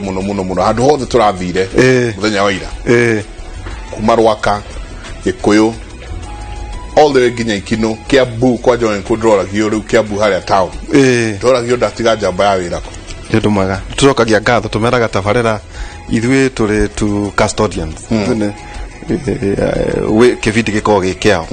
Muno muno muno handu hothe turathire muthenya wa ira, kuma Rwaka, Gikuyu, all the way nginya Ikino, Kiambu kwa John kũ ndoragio rĩu Kiambu harĩa town, ndoragio ndatiga njamba ya wĩra kũ. Nĩ ũndũ mwega, tũcokagia ngatho, tũmeraga tabarĩra ithuĩ tũrĩ tu custodians. Kĩbindi gĩkoragwo gĩ kĩao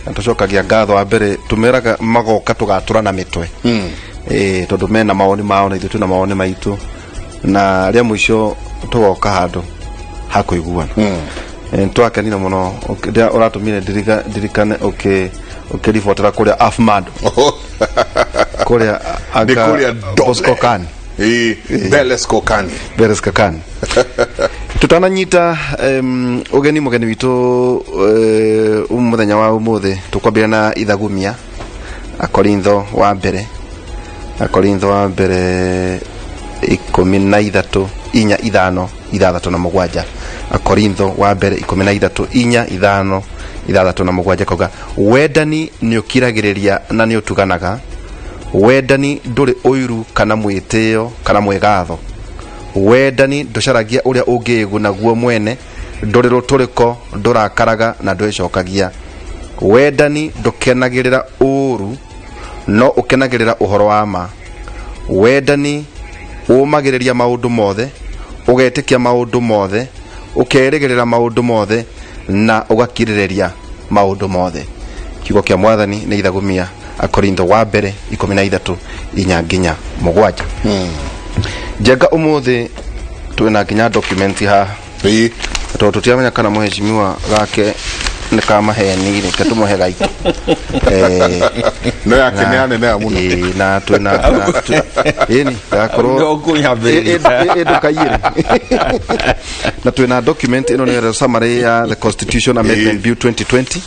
na tũcokagia ngatho. Wa mbere tũmeraga magoka tũgatũra na mĩtwe, tondũ mena mawoni mao na ithuĩ twĩna mawoni maitũ, na rĩa mũico tũgoka handũ ha kũiguana. Nĩtwakenire mũno rĩrĩa ũratũmire ndirikane ũkĩribotera kũrĩa Afmado kũrĩa. Nĩ kũrĩa Dole. Bosco Kani. Beles Kokani. Beres Kakani. Tutananyita ũgeni mũgeni witũ mũthenya wa ũmũthĩ, tũkwambĩrĩria na ithagumia Akorintho wa mbere, Akorintho wa mbere 13 4, 5, 6 na 7. Akorintho wa mbere 13 4, 5, 6 na 7 kauga: "Wendani nĩ ũkiragĩrĩria na nĩ ũtuganaga. Wendani ndũrĩ ũiru kana mwĩtĩo kana mwĩgatho. Wendani ndũcaragia ũrĩa ũngĩĩguna guo mwene, ndũrĩ rũtũrĩko, ndũrakaraga na ndwĩcokagia. Wendani ndũkenagĩrĩra ũũru, no ũkenagĩrĩra ũhoro wa ma. Wendani ũũmagĩrĩria maũndũ mothe, ũgetĩkia maũndũ mothe, ũkerĩgĩrĩra maũndũ mothe na ũgakirĩrĩria maũndũ mothe." Kiugo kĩa Mwathani nĩ ithagumia Akorintho wa mbere 13 4 nginya 7. Njenga, ũmũthĩ twĩna nginya document haha, tondũ tũtiramenya kana mũheshimiwa gake nĩ ka maheni. Reke tũmũhe gaitũ. No yake nĩ yaneneha mũno. Ĩĩ, na twĩna ĩni gakorwo No kũnyambĩrĩria. Ndũkaiyĩre. Na twĩna document ĩno nĩ summary ya the Constitution Amendment Bill 2020,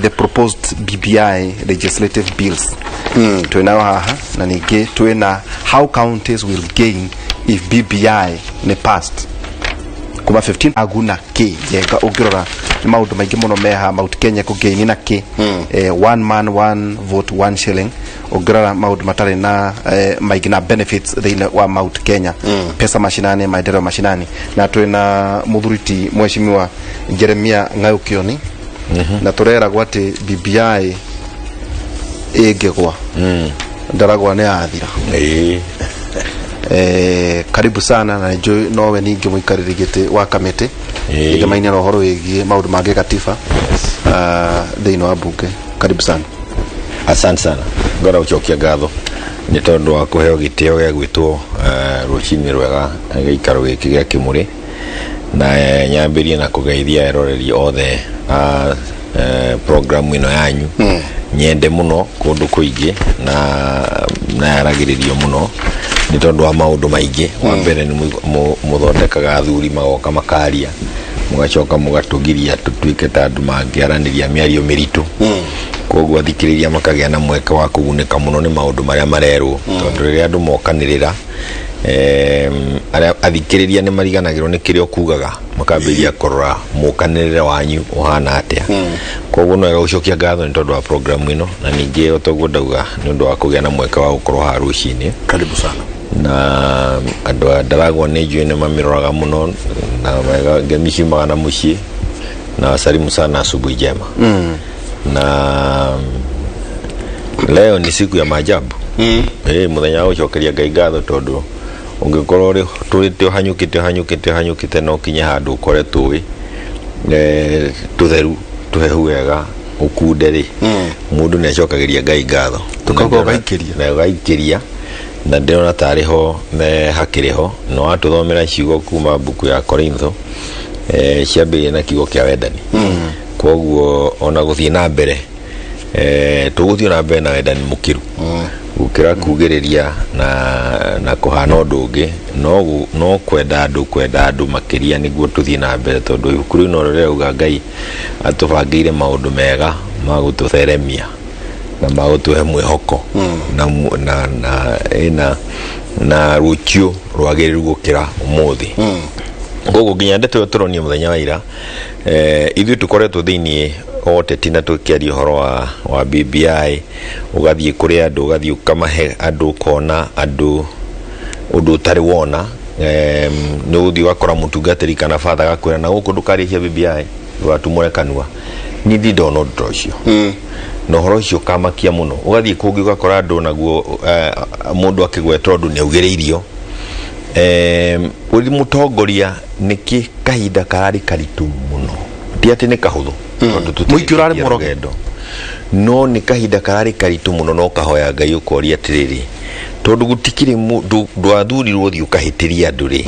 the proposed BBI legislative bills twĩnayo haha, na ningĩ twĩna how counties will gain if BBI nĩ passed, kuma 15 aguna kä njenga. Ũngĩrora nĩ maũndũ maingĩ mũno meha Mount Kenya kũgaini na kĩ, one man, one vote, one shilling. Ũngĩrora maũndũ matarĩ na maingĩ na benefits thĩinĩ wa Mount Kenya, pesa mashinani, maendeleo mashinani. Na twĩna mũthuri mheshimiwa Jeremia Ng'aũkĩoni, na tũreragwo atĩ BBI ĩngĩgwa, ndaragwa nĩ yathira. Karibu sana, na nĩnjũĩ nowe ningĩ mũikarĩri gĩtĩ wa kamĩtĩ ĩgemaine na ũhoro wĩgiĩ maũndũ ma gĩgatiba thĩinĩ wa bunge. Karibu sana. Asante sana. Ngora gũcokia ngatho nĩ tondũ wa kũheo gĩtĩo gĩa gwĩtwo rũcinĩ rwega gĩikaro gĩkĩ gĩa Kĩmũrĩ, na nyambĩrie na kũgeithia eroreri othe a programu ĩno yanyu nyende mũno kũndũ kũingĩ na yaragĩrĩrio mũno nĩ tondũ wa maũndũ maingĩ. Wa mbere nĩ mũthondekaga athuri magoka makaria, mũgacoka mũgatũgiria tũtuĩke ta andũ mangĩaranĩria mĩario mĩritũ, koguo athikĩrĩria makagĩa na mweke wa kũgunĩka mũno nĩ maũndũ marĩa marerwo, tondũ rĩrĩa andũ mokanĩrĩra, arĩa athikĩrĩria nĩ mariganagĩrwo nĩ kĩrĩa ũkugaga, makambĩrĩria kũrora mũkanĩrĩre wanyu ũhana atĩa. Koguo no wega gũcokia ngatho nĩ tondũ wa programu ĩno, na ningĩ o toguo ndauga nĩ ũndũ wa kũgĩa na mweke wa gũkorwo haha rũcinĩ. Karibu sana. Na andũ a Ndaragwa nĩ njũĩ nĩ mamĩroraga mũno na wega ngemi ciumaga na mũciĩ, na wasalimu sana, asubuhi njema. Na leo ni siku ya maajabu, mũthenya wa gũcokeria Ngai ngatho, tondũ ũngĩkorwo tũrĩte ũhanyũkĩte ũhanyũkĩte ũhanyũkĩte no ũkinye handũ ũkore tũĩ tũtheru tũhehu wega ũkunde rĩ, mũndũ nĩ acokagĩria Ngai ngatho. Tũkauga ũgaikĩria. Na ũgaikĩria, na ndĩrona tarĩ ho hakĩrĩ ho na watũthomera ciugo kuma mbuku ya Korintho, ciambĩrĩria na kiugo kĩa wendani. Koguo ona gũthiĩ na mbere, tũgũthiĩ na mbere na wendani mũkĩru gũkĩra kugĩrĩria na kũhana ũndũ ũngĩ, no kwenda andũ, kwenda andũ makĩria nĩguo tũthiĩ na mbere, tondũ ibuku rĩu no rĩrauga Ngai atũbangĩire maũndũ mega ma gũtũtheremia na ma gũtũhe mwĩhoko na ĩna na rũciũ rwagĩrĩru gũkĩra ũmũthĩ. Koguo nginya ndeto ĩyo tũronio mũthenya wa ira, ithuĩ tũkoretwo thĩinĩ wa ũteti na tũkĩaria ũhoro wa BBI, ũgathiĩ kũrĩ andũ, ũgathiĩ ũkamahe andũ, ũkona andũ Ũndũ ũtarĩ wona, nĩ ũgũthiĩ ũgakora mũtungatĩri kana batha agakwĩra na gũkũ ndũkarĩhia BBI, ndũgatumũre kanua. Niĩ ndirĩ ndona ũndũ ta ũcio, na ũhoro ũcio ũkamakia mũno. Ũgathiĩ kũngĩ ũgakora andũ naguo, mũndũ akĩgweta ũndũ nĩ augĩrĩirio. Ũrĩ mũtongoria nĩkĩ kahinda kararĩ karitũ mũno, ti atĩ nĩ kahũthũ tondũ tũtirĩ Mũingĩ ũrarĩ mũroge. rũgendo, no nĩ kahinda kararĩ karitũ mũno, no kahoya Ngai ũkoria atĩrĩrĩ, tondũ gũtikĩrĩ ndwathurirwo ũthiĩ ũkahĩtĩrie andũ rĩ,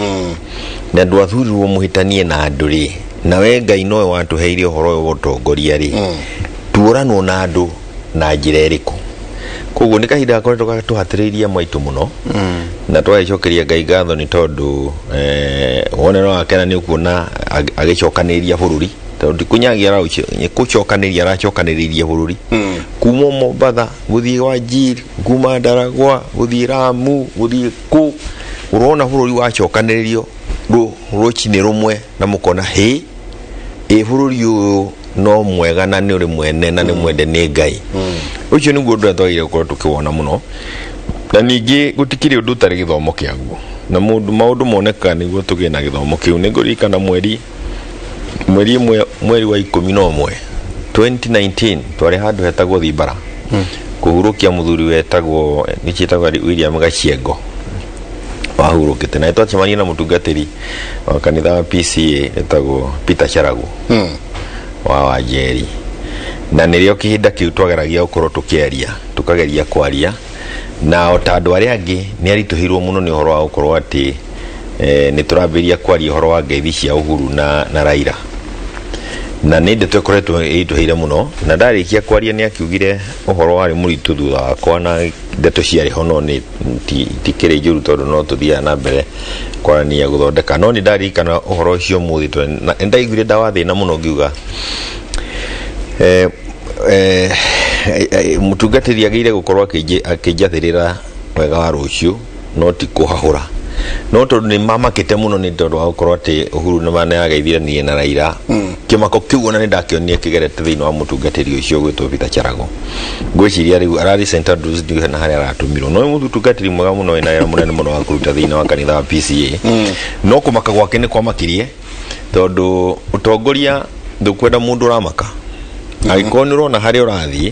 na ndwathurirwo mũhĩtanie na andũ rĩ, nawe Ngai nowe watũheire ũhoro ũyũ wa ũtongoria rĩ, tuoranwo na andũ na njĩra ĩrĩkũ? Koguo nĩ kahinda gakoretwo gatũhatĩrĩirie maitũ mũno, na twagĩcokeria Ngai ngatho nĩ tondũ wone no wakena nĩ ũkuona agĩcokanĩrĩria bũrũri, tondũ ti kũnyagia nĩ kũcokanĩrĩria aracokanĩrĩria bũrũri kuma Mombatha gũthiĩ Wajir, kuma Ndaragwa gũthiĩ Lamu, gũthiĩ kũ, ũrona bũrũri wacokanĩrĩrio rũcinĩ rũmwe, na mũkona hĩ ĩ bũrũri ũyũ no mwega na nĩ ũrĩ mwene na nĩ mwende nĩ Ngai. Ũcio nĩguo ũndũ ũrĩa twagĩrĩire gũkorwo tũkĩwona mũno. Na ningĩ gũtikĩrĩ ũndũ ũtarĩ gĩthomo kĩaguo, na mũndũ maũndũ monekaga nĩguo tũgĩe na gĩthomo kĩu. Nĩ ngũririkana mweri ĩmwe, mweri wa 11 2019, twarĩ handũ hetagwo Thimbara kũhurũkia mũthuri wetagwo nĩciĩtagwo William Gaciengo wahurũkĩte, na twacemania na mũtungatĩri wa kanitha wa PCA etagwo Peter Charagu wa Wanjeri, na nĩrĩo kĩhinda kĩu twageragia gũkorwo tũkĩaria, tũkageria kwaria na o ta andũ arĩa angĩ. Nĩ aritũhĩirwo mũno nĩ ũhoro wa gũkorwo atĩ nĩ tũrambĩrĩria kwaria ũhoro wa ngeithi cia Uhuru na Raila, na nĩ ndeto ĩkoretwo ĩritũhĩire mũno. Na ndarĩkia kwaria nĩ akiugire ũhoro warĩ mũritũ thutha wakwa, na ndeto ciarĩ ho, no nĩ tikĩrĩ njũru tondũ no tũthiaga na mbere kwarania gũthondeka. No nĩ ndaririkana ũhoro ũcio ũmũthĩ na nĩ ndaiguire ndawathĩna mũno ngiuga mũtungatĩri agĩrĩire gũkorwo akĩnjathĩrĩra wega wa rũciũ, no ti kũhahũra. No tondũ nĩ mamakĩte mũno nĩ tondũ wa gũkorwo atĩ Uhuru nĩ ageithire niĩ na Raila, kĩmako kĩu ona nĩ ndakĩonire kĩgerete thĩinĩ wa mũtungatĩri ũcio ũgwĩtwo Peter Charago. Ngwĩciria rĩu ararĩ St Andrews, ndiũĩ na harĩa aratũmirwo, no nĩ mũtungatĩri mwega mũno wĩna wĩra mũnene mũno wa kũruta thĩinĩ wa kanitha wa PCA. No kũmaka gwake nĩ kwamakirie, tondũ ũtongoria ndũkwenda mũndũ ũramaka. Angĩkorwo nĩ ũrona harĩa ũrathiĩ,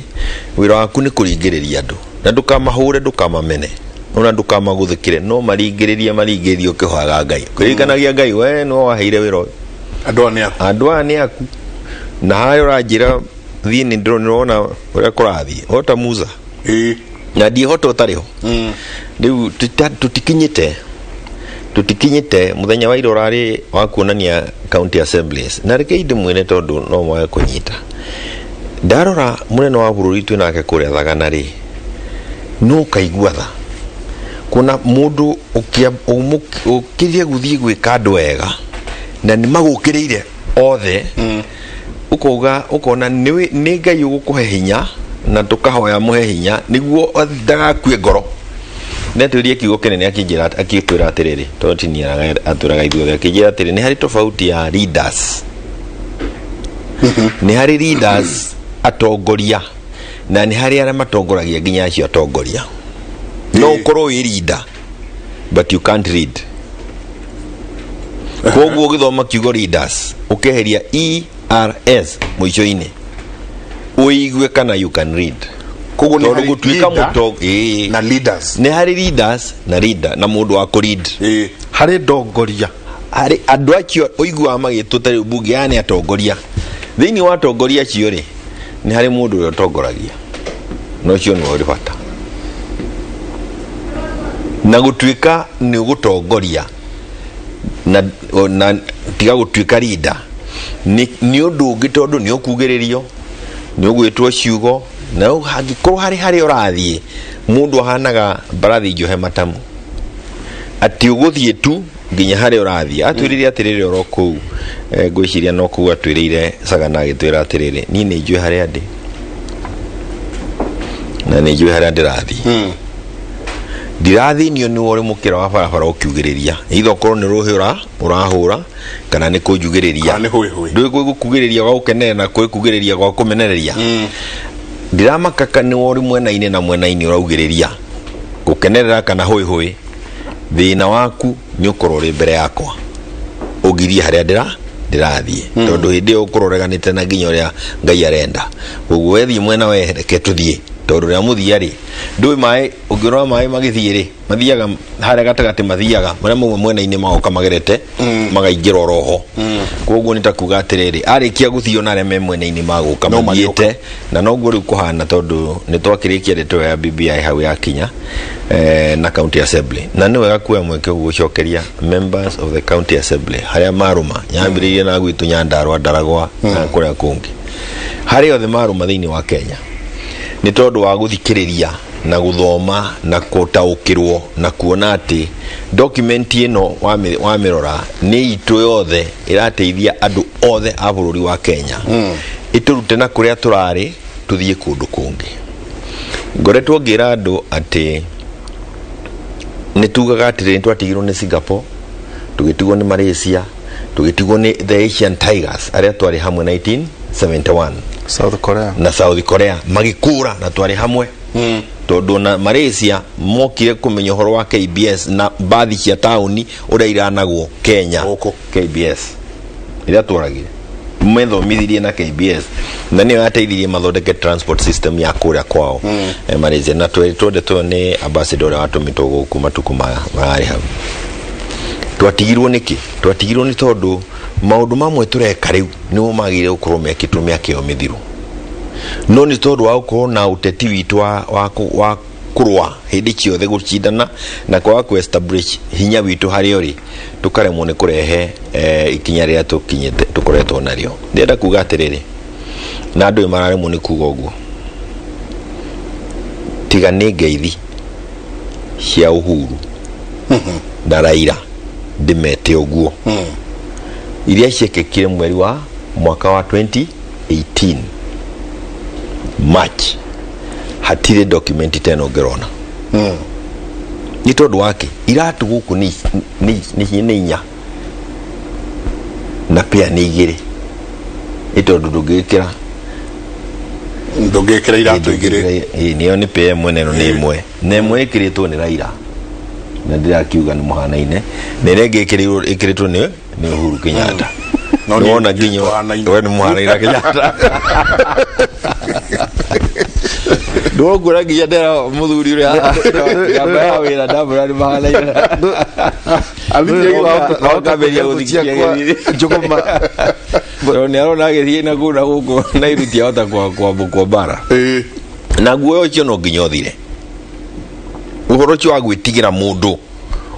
wĩra waku nĩ kũringĩrĩria andũ, na ndũkamahũre, ndũkamamene, ona ndũkamagũthũkĩre, no maringĩrĩrie, maringĩrĩrie ũkĩhoyaga Ngai, ũkĩririkanagia Ngai we nĩwe waheire wĩra ũyũ. Andũ aya nĩ aku. Andũ aya nĩ aku, na harĩa ũranjĩra thiĩ nĩ ndĩrona ũrĩa kũrathiĩ o ta Musa na ndiĩhota ũtarĩ ho. Rĩu tũtikinyĩte mũthenya wa ira ũrarĩ wa kuonania county assemblies, na rekei ndĩmwĩre tondũ no mwage kũnyita. Ndarora mũnene wa bũrũri twĩ nake kũrĩa Thagana rĩ, no ũkaigua tha kuona mũndũ ũkĩrie gũthiĩ gwĩka andũ wega na nĩ magũkĩrĩire othe. Ũkauga ũkona nĩ Ngai ũgũkũhe hinya, na tũkahoya mũhe hinya nĩguo ndagakue ngoro. Nĩatwĩrire kiugo kĩnene, akĩnjĩra, akĩtwĩra atĩrĩrĩ, tondũ ti niĩ atwĩraga ithuothe, akĩnjĩra atĩrĩ, nĩ harĩ tofauti ya leaders, nĩ harĩ leaders atongoria, na nĩ harĩ arĩa matongoragia nginya acio atongoria. No ũkorwo wĩ leader but you can't lead. Koguo ũgĩthoma kiugo leaders, ũkeheria ers mũico-inĩ, ũigue kana you can read. Koguo nĩ tondũ harĩ gũtuĩka leader ĩĩ. na leaders. Nĩ harĩ leaders na leader na mũndũ wa kũlead. Harĩ ndongoria. Harĩ andũ acio ũiguaga magĩtwo ta rĩu mbunge aya nĩ atongoria. Thĩinĩ wa atongoria acio rĩ, nĩ harĩ mũndũ ũrĩa ũtongoragia, na ũcio nĩwe ũrĩ bata. Na gũtuĩka nĩ ũgũtongoria na tiga gũtuĩka leader nĩ ũndũ ũngĩ, tondũ nĩ ũkugĩrĩrio, nĩ ũgwĩtwo ciugo, na hangĩkorwo harĩ harĩa ũrathiĩ mũndũ ahanaga mbarathi njohe matamu, atĩ ũgũthiĩ tu nginya harĩa ũrathiĩ. Atwĩrire atĩrĩrĩ oro kũu, ngwĩciria no kũu atwĩrĩire Sagana, agĩtwĩra atĩrĩrĩ, niĩ nĩ njũĩ harĩa ndĩ na nĩ njũĩ harĩa ndĩrathiĩ. Ndirathĩnio nĩ ũrĩ mũkĩra wa barabara ũkiugĩrĩria, either ũkorwo nĩ rũhĩ ũrahũra kana nĩ kũnjugĩrĩria. Kana nĩ hũĩ hũĩ. Ndũĩ gwĩ gũkugĩrĩria gwa gũkenerera na kwĩ kugĩrĩria gwa kũmenereria. Ndiramaka nĩ ũrĩ mwena-inĩ na mwena-inĩ ũraugĩrĩria gũkenerera kana hũĩ hũĩ. Thĩna waku nĩ ũkorwo ũrĩ mbere yakwa ũgirie harĩa ndĩrathiĩ, tondũ hĩndĩ ĩyo ũkorwo ũreganĩte na nginya ũrĩa Ngai arenda. Koguo wethiĩ mwena, we reke tũthiĩ, tondũ ũrĩa mũthia rĩ ndũĩ maĩ. Ũngĩrora maĩ magĩthiĩ rĩ, mathiaga harĩa gatagatĩ, mathiaga marĩa mauma mwena-inĩ magoka magerete magaingĩra oroho. Koguo nĩ ta kuga atĩrĩrĩ, arĩkia gũthiĩ ona arĩa me mwena-inĩ magũka No magĩũka. mathiĩte, na noguo rĩu kũhana, tondũ nĩ twakĩrĩkia ndeto ya BBI hau yakinya na county assembly. Na nĩ wega kuoya mweke ũguo gũcokeria members of the county assembly harĩa marũma nyambĩrĩirie na gwitũ Nyandarua, Ndaragwa na kũrĩa kũngĩ, harĩa othe marũma thĩinĩ wa Kenya, nĩ tondũ wa gũthikĩrĩria na gũthoma na gũtaũkĩrwo na kuona atĩ document ĩno wamĩrora nĩ itũ yothe, ĩrateithia andũ othe a bũrũri wa Kenya, ĩtũrute na kũrĩa tũrarĩ tũthiĩ kũndũ kũngĩ. Ngoretwo ngĩra andũ atĩ nĩ tugaga atĩrĩ, nĩ twatigirwo nĩ Singapore, tũgĩtigwo nĩ Malaysia, tũgĩtigwo nĩ the Asian Tigers arĩa twarĩ hamwe 1971. South Korea. Na South Korea magĩkũra na twarĩ hamwe, tondũ na Malaysia mokire kũmenya ũhoro wa KBS na mbathi cia taũni ũrĩa iranagwo Kenya. Gũkũ. KBS ĩrĩa twaragire methomithirie na KBS na nĩyo yateithirie mathondeke transport system ya kũrĩa kwao Malaysia. Na tweritwo ndeto ĩyo nĩ ambassador ũrĩa watũmĩtwo gũkũ matukũ maya mararĩ hau. Twatigirwo nĩkĩ? Twatigirwo nĩ tondũ maũndũ mamwe tũreka rĩu nĩmo magĩrĩire gũkorwo mekĩtwo mĩaka ĩyo mĩthiru, no nĩ tondũ wa gũkorwo na ũteti witũ wa kũrũa hĩndĩ ciothe, gũcindana na kwaga kũ establish hinya witũ harĩa ũrĩ, tũkaremwo nĩ kũrehe ikinya rĩrĩa tũkinyĩte tũkoretwo narĩo. Ndĩrenda kuga atĩrĩrĩ, na andũ mararemwo nĩ kuga ũguo, tiga nĩ ngeithi cia Uhuru na Raila ndĩmete ũguo, iria ciekĩkire mweri wa mwaka wa 2018 March, hatirĩ document tena ũngĩrona. Nĩ tondũ wake iratũ gũkũ nĩ inya na pĩa nĩ igĩrĩ, nĩ tondũ ndũngĩkĩra Ndũngĩkĩra iratũ igĩrĩ. Ĩĩ, nĩyo nĩ pĩa ĩmwe na ĩno nĩ ĩmwe, na ĩmwe ĩkĩrĩtwo nĩ Raila na ndĩrakiuga nĩ mũhanaine na ĩrĩa ĩngĩ ĩkĩrĩtwo nĩ Uhuru Kenyatta. No Nĩwona niĩ nginya tũhanaine. We nĩ mũhanaine na Kenyatta, ndũkuona nginya ndera mũthuri ũrĩa ngamba ya wĩra ndamwĩra nĩ mahanaine. Wakambĩrĩria gũthikia Njũgũma. Tondũ nĩ arona agĩthiĩ na kũu na gũkũ na iruti ahota kwambũkwo mbara. Na guoya ũcio no nginya ũthire, ũhoro ũcio wa gwĩtigĩra mũndũ,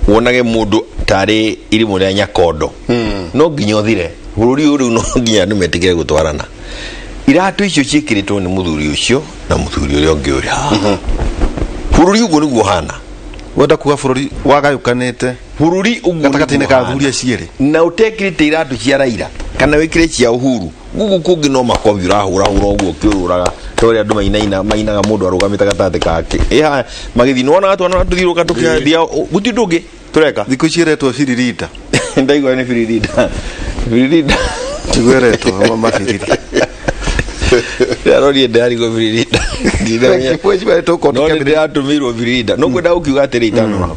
wonage mũndũ tarĩ irimũ rĩa nyakondo, no nginya ũthire bũrũri ũyũ. Rĩu no nginya andũ metigĩre gũtwarana. Iratũ icio ciĩkĩrĩtwo nĩ mũthuri ũcio na mũthuri ũrĩa ũngĩ ũrĩ haha, bũrũri ũguo nĩguo ũhana. Wenda kuga bũrũri wagayũkanĩte Bũrũri ũguo gatagatĩ-inĩ nĩguo ka ũhana. athuri acio erĩ. Na ũtekĩrĩte iratũ cia Raila kana wĩkĩre cia Uhuru, gũkũ kũngĩ no makobi ũrahũrahũra ũguo ũkĩũrũraga, ta ũrĩa andũ mainaina mainaga mũndũ arũgamĩte gatagatĩ kake. Ĩ haya magĩthiĩ, nĩwonaga twana tũthiũrũka tũkĩthia, gũtirĩ ũndũ ũngĩ tũreka. Thikũ ici ĩretwo biririda. Ndaigua nĩ biririda, biririda. Tiguo ĩretwo mabiriri. Ndĩrarorie ndĩrarigwo biririda. No nĩ ndĩratũmĩirwo biririda, no kwenda gũkiuga atĩrĩ, itanora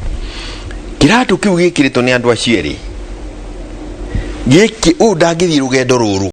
kĩratũ kĩu gĩkĩrĩtwo nĩ andũ acio erĩ gĩkĩ, ũyũ ndangĩthiĩ rũgendo rũrũ.